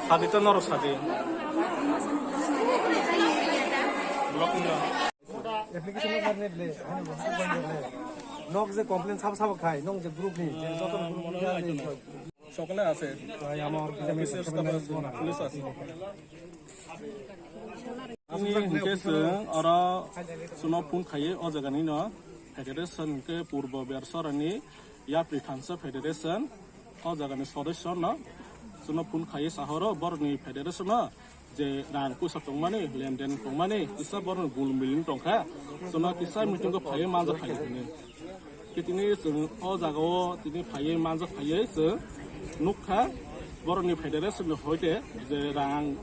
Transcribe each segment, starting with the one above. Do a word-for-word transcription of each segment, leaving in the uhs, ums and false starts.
Sadi to norok sadi. Block ni. Application no karne le, hani bo, bo le. Nok je complain sabo sabo khai, nok je group ni, je joto group ni ya ni. Sokole ase. Ai, amar officer staff ase, police ase. Ani hinkhe chwng oro chwngno phone khaiwi o jagani no federation hinkhe Purbo Bersorani Yapri Thansa Federation o jagani sodosyo no chwngno phone khaiwi sahoro borokni federation no je rang puisa tongmani, lenden tongmani, kisa borokno gul miling tongkha, chwngno kisa meeting o phaiwi manjak phai hwnwi. Khe tini chwng o jagao tini phaiwi manjak phaiwi chwng nukha, borokni federation ni hoite je rang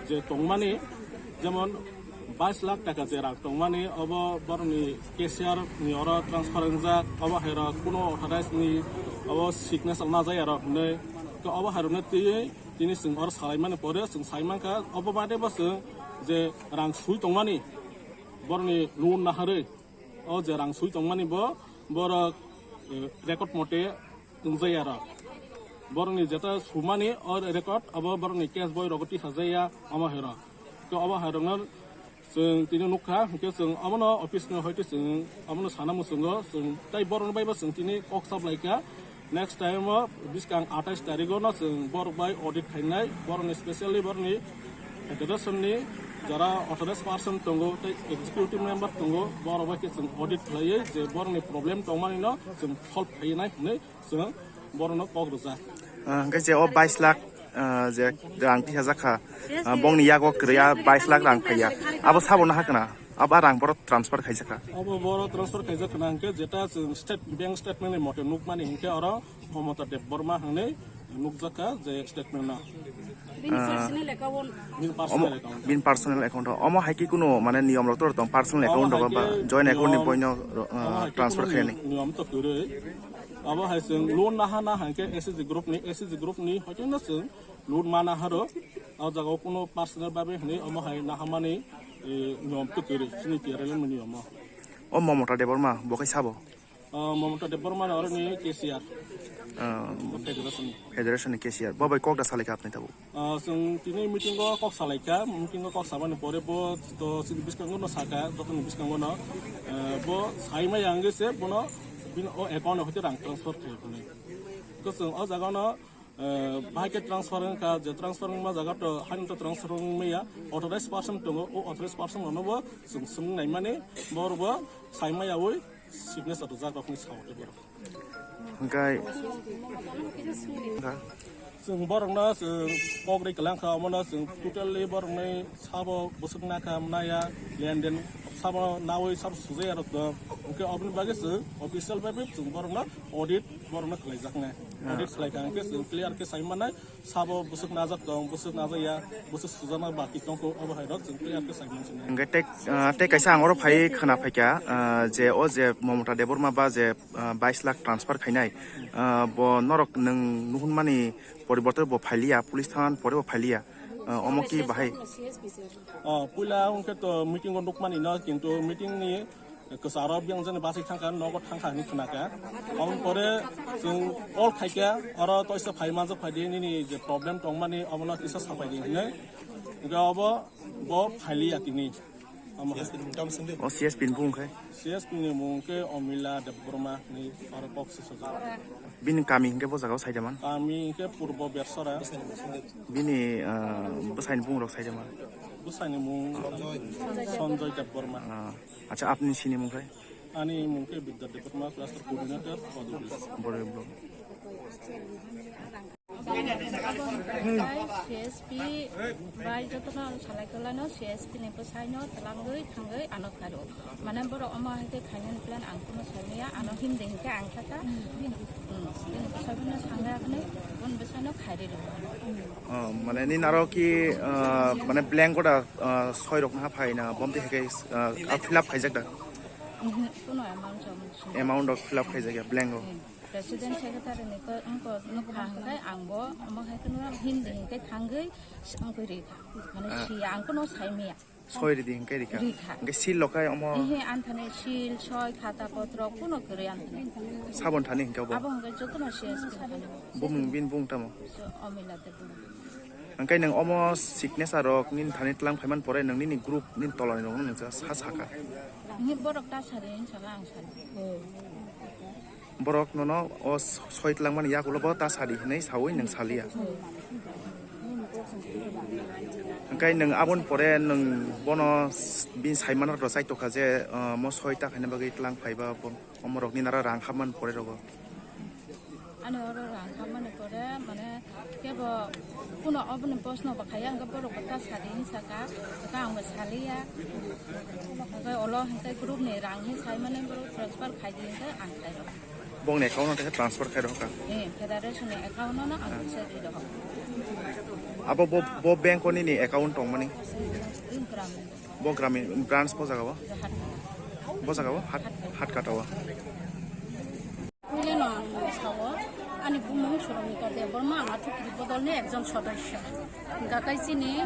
je tongmani, jemon bais lakh taka je rang tongmani, obo borokni cashier ni oro transfer wngjak, obo hai rok kuno authorized ni obo signature najai aro hwnwi, to obo hai rokno twiwi tini chwng oro salaimani pore chwng sai mankha, obo baade bo chwng je rang sui tongmani borokni loan naharwi, o je rang sui tongmani bo borok, eh, record mote wngjaya rok. Borokni jeta sumani o record abo borokni case boy rogo tisajaya omo hai rok. To obo hai rokno chwng tini nukha, hwnkhe chwng obono office no hoite chwng obono sana muchungo chwng tei borokno baibo chwng tini kok saplaikha. Next time o bwskang atais tarikh o no chwng borok bai audit khainai, borokni specially borokni federation ni jara authorized person tongo tei executive member tongo, borok bai khe chwng audit khlaiwi je borokni problem tongmani no chwng solve khainai hwnwi chwng borokno kok rwjak. Ah, hwnkhe je o bais lakh, ah, je rang tisajak kha, ah, bongni yago kwrwi a bais lakh rang phaiya, abo sabo naha khna? Abo a rang borok transfer khaijak kha? Abo borok transfer khaijak khna hwnkhe jeta chwng state bank statement ni mote nukmani hwnkhe oro Mamata Debbarma hwnwi nukjakha je statement no. Bini Ah. personal account. Bini personal Omo, account. Bini personal account o. Omo hai khe kuno mane niyom rok tor tong personal Omo account hai rok ba khe joint account ni niyom, boino, ah, omo hai khe transfer kuno khaini. Niyom to kwrwi. Abo hai chwng loan naha na hwnkhe S H G group ni, S H G group ni hoite no chwng loan mana haro. O jaga o kuno personal babe hwnwi omo hai nahamani, eh, niyom to kwrwi. Chini T R L M ni niyom o. O Mamata Debbarma bo khai sabo? Ah, Mamata Debbarma ni oroni cashier. Ah, Federation ni. Federation ni cashier. Bo bai kok da salai kha apni tabuk? Ah, chwng tini meeting o kok salai kha, meeting o kok samani pore bo to chini bwskango no saka, jotoni bwskango no, eh, bo sai maya wngwi se bono bini o account o hoite rang transfer khai hwnwi. To chwng o jaga no, eh, bahai khe transfer wngkha, je transfer wngma jaga to haino to transfer wngmaya, authorized person tongo, o authorized person no bo chwng swng naimani, bo bo sai maya wi signature rwjak rokni sao tei borok. Hwnkhe, hwnkhe chwng borokno chwng kok ri kwlang kha, omono chwng totally borokni sabo bwswk nakha, naya, lenden sabo nawi sabo sujaya rok tong. Hwnkhe oboni bagwi chwng official bai bai chwng borokno audit borokno khlaijaknai. Ah. Audit khlai kha hwnkhe chwng clear khe sai mannai. Sabo bwswk najak tong, bwswk najak ya, bwswk sujana bati tongkho, abo hai rok chwng clear khe sai mansinai. Hwnkhe tei, ah, tei kaisa ang oro phai khwna phaikha, ah, je o je Mamata Debbarma ba je, ah, bais lakh transfer khainai, ah, bo norok nwng nuhunmani poriborte bo phailiya, police thana pore bo phailiya, ah, omo ki bahai? Oh, puila hwnkhe to meeting o nukmani no, kintu meeting ni kwcharo biyang jani bachai thangkha, nogo thangkha hinwi khwnakha. Aboni pore chwng call khaikha, oro toisa phai manjak phaidi, nini je problem tongmani obono kisa sapaidi hinwi. Hwnkhe obo bo phailiya tini. Tamo hai. O C S P ni bung khe? C S P ni mung khe Omila Debbarma ni aro kok si sojak. Bini kami hinkhe bo jaga o Saidaman? Kami hinkhe Purbo Bersora. Bini, ah, bwsai ni bung rok Saidaman? Bwsai ni mung Sanjoy Debbarma. Ah, acha, apni sini mung khe? Ani mung khe Bidya Debbarma, cluster coordinator, Bodo Village. Bodo Village. C S P bai jotono salai kwlaino C S P ni bwsaino twlangwi thangwi ano khairo. Mane borok omo hai khe khainani plan ang kuno saimaya, ano himdi hinkhe ang kha kha. Hmm, bini bwsaino sangwi akhne boni bwsaino khairi rwo. Oh, mane nini aro ki, ah, mane blank order, ah, soi rok na phaina, bomti hai khe, ah, fill up khaijak da? Mhm, kuno amount jom sung. Amount rok fill up khaijak ya, blank rok. Hmm. President secretary ni ko, wngko nukha hwnkhe ang bo omo hai kheno himdi hinkhe thangwi wngwi rikha. Mane ah, si ang kuno saimaya. Soi ridi hinkhe rikha. Rikha. Hinkhe seal lokhai omo. Ehe, anthane seal, soi, khata potro kuno kwrwi anthane. Sabon thani hinkhe bo. Abo hinkhe jotono C S P thani. Bumung bin bung tamo. So, Omila Debbarma. Hinkhe nwng omo signature rok nini thani tlang phaiman pore nwng nini group nini tolani rok nwng sa sakha. Ni borok ta sari hinsaka ang sari. Borok nono o soi tlangmani yakulo bo ta sadi hinwi sawi nwng saliya. Hwnkhe nwng aboni pore nwng bono bini saimano rwchai tongkha je, ah, mo soi ta khaina bagwi tlang phaiba bo, omorokni nara rang hapmani pore rogo. Ani oro rang hapmani pore mane kebo kuno oboni bosno bo khaiya hwnkhe borok bo ta sadi hinwi saka, hwnkhe ang bo saliya. Hwnkhe olo hwnkhe group ni rang hinwi saimani borok transfer khaidi hwnkhe ang khairok. Bongni account no khe transfer khai rohor ka? Eh, federation ni account no ang pisa ri rohor. Abo bo, bo bank o nini account tongmani? Ring Gramin. Bo Gramin branch bo jaga o? Bo Hatkata. Bo jaga o? Hat, Hatkata o. Puila no ang sao, ani bumung Soromika Debbarma, ang Athukiri bodol ni ekjon sodosyo. Gakai chini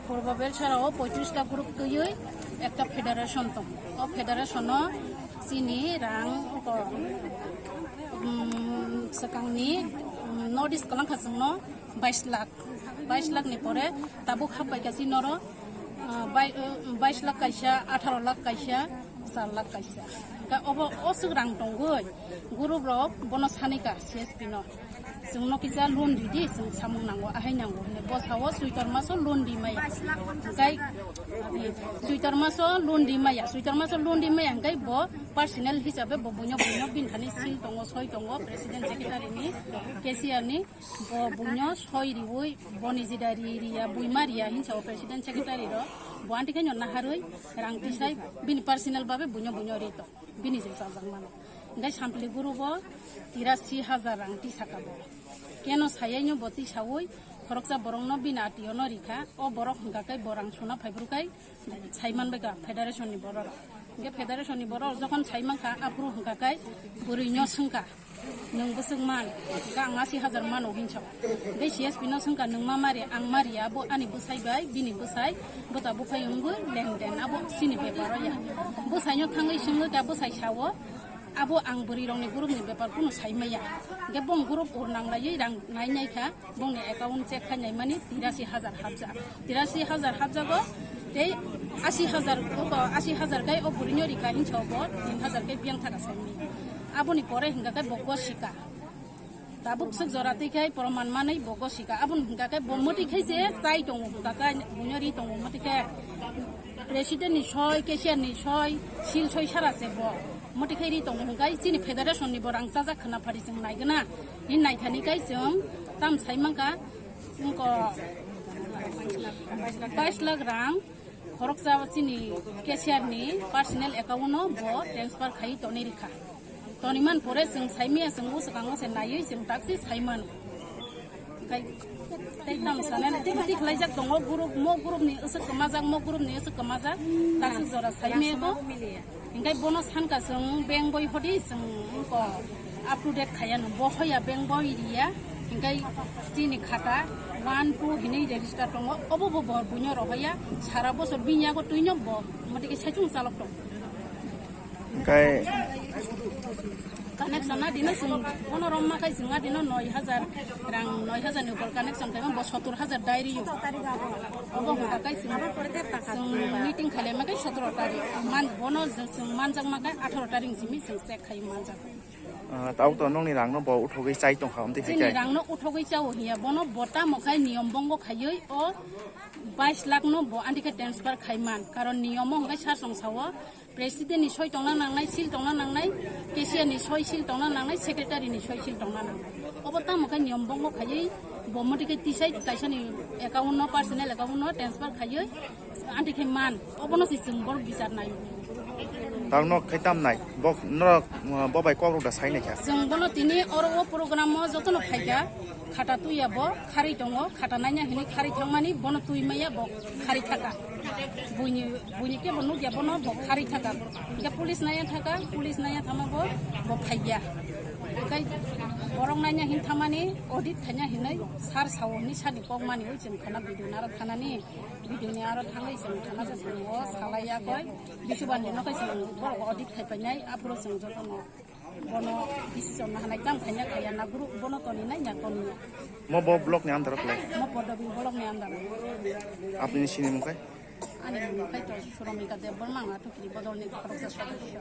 Purbo Bersora o poitrish ta group twiwi ekta federation tong. O federation o chini rang ko, um, swkangni, um, notice kwlangkha chwngno bais lakh, bais lakh ni pore tabuk hapbai kha chini oro, ah, bai-, ah, bais lakh kaisa, atharo lakh kaisa, char lakh kaisa. Hwnkhe obo o swk rang tongwi group rok bono sanika C S P no. Chwngno kisa loan ridi, chwng samung nango, ahai nango hinwi. Bo sao Switor maso loan rimaya. Hwnkhe, eh, Switor maso loan rimaya, Switor maso loan rimaya hwnkhe bo personal hisabe bo buino buino bini thani seal tongo, soi tongo, president secretary ni, cashier ni, bo buino soi riwi, boni jida ri riya, buima riya hinsa o president secretary ro, bo anti khe no naharwi rang tisai bini personal babe buino buino ri to. Bini je chajak mano. Hwnkhe sampli guru bo tirasi hajar rang tisaka bo. Keno sayaino bo tisawi khoroksa borokno bini atio no rikha. O borok hwnkha khe bo rang suna phaibrwkhai saiman baikha federation ni borok. Hwnkhe federation ni borok jokhon saimankha aphuru hwnkha khe bwrwi no swngkha, "Nwng bwswk man?" Hwnkhe, "Ang asi hajar mano," hinsa. Hwnkhe C S P no swngkha, "Nwng ma mari?" "Ang mari, abo ani bwsai bai bini bwsai bwta buphai wngwi lenden, abo chini bepar o ya." Bwsai no thangwi swngwi kha, bwsai sao, "Abo ang bwrwi rokni group ni bepar kunu sai maya." Hwnkhe bong group ur nang laiwi rang nai nai kha, bongni account check khai nai mani tirasi hajar hapjak. Tirasi hajar hapjago tei asi hajar, oko asi hajar kai o bwrwi no rikha hinsa bo tin hajar kai biyang thaka sai mani. Aboni pore hingka kai bo gosika. Tabuk swk jora twi khai proman manwi bo gosika. Aboni hwnkha khe bo mwtwi khai se chai tongo, hwnkha khe buino ri tongo, mwtwi khe president ni soi, cashier ni soi, seal soi sara se bo. Mwtwi khai ri tongo, hwnkha chini federation ni bo rang chajak khna phari chwng naigwna. Hin naithani kai chwng tam sai mankha, wngkha bais lakh rang. Khoroksa chini cashier ni personal account no bo transfer khai toni rikha. Toni man pore chwng sai maya, chwng bwswkango se naiwi chwng taksi sai mano. Kai tei tamo sanani tei tei khlaijak tongo group, mo group ni aswk kwmajak, mo group ni aswk kwmajak, taksi jora sai maya bo. Hingkai bono sanka chwng bank boi hodi chwng wngko up to date khaiya no. Bo hoya bank boi riya, hingkai chini khata one two hinwi register tongo. Obo bo bo buino rohoya, sara bosor bini yago twino bo motike saichung chalok tongo. Hingkai Connection na dino chwng bono romma khai chwng a dino noi hajar rang, noi hajar ni upor connection khai bo sotor hajar dai rio. Obo hwnka khai chwng, chwng meeting khailai ma khai sotoro tarik. Man, bono chwng manjak ma khai atharo tarik simi chwng check khai manjak. Ah, tau to nongni rangno bo uthogwi chai tongkha, amtwi hai chini khe? Rangno uthogwi chao hiya, bono bo tamo khai niyom bongo khaiwi o bais lakh no bo andikhe transfer khai man. Karon niyomo hwnkhai sar song sao, president ni soi tongna nangnai, seal tongna nangnai, cashier ni soi seal tongna nangnai, secretary ni soi seal tongna nangnai. Obo tamo khai niyom bongo khaiwi bo motike tisai kaisa ni account no, personal account no transfer khaiwi Anti khe man, obono se chwng bor bichar nai. Tang nok khai tam nai, bok norok, uh, bo bai kok rok da sai nai kha. Chwng bono tini oro o program o jotono phaikha, khata tuya bo khari tongo, khata naina hinwi khari thangmani bono twi maya bo khari thaka. Buini, buini khe bo nukya bono bo khari thaka. Hingke police naya thaka, police naya thama bo, bo phaikya. Kai borok naina hin thamani audit khaina hinwi sar sao hinwi sani kok mani wi chwng khana video naro thanani. Video ni aro thangwi chwng thana se chwng o salai ya koi. Bisuban ni nokai chwng borok audit khai painai, aphuru chwng jotono bono decision na hanai kam khaina khaiya na group bono toni nai na toni ya. Mo bo block ni under o khlai? Mo Podobi block ni under o. Apni sini mung khai? Ani mung khai to Suromika Debbarma, ang Atukiri bodol ni khoroksa sodosyo.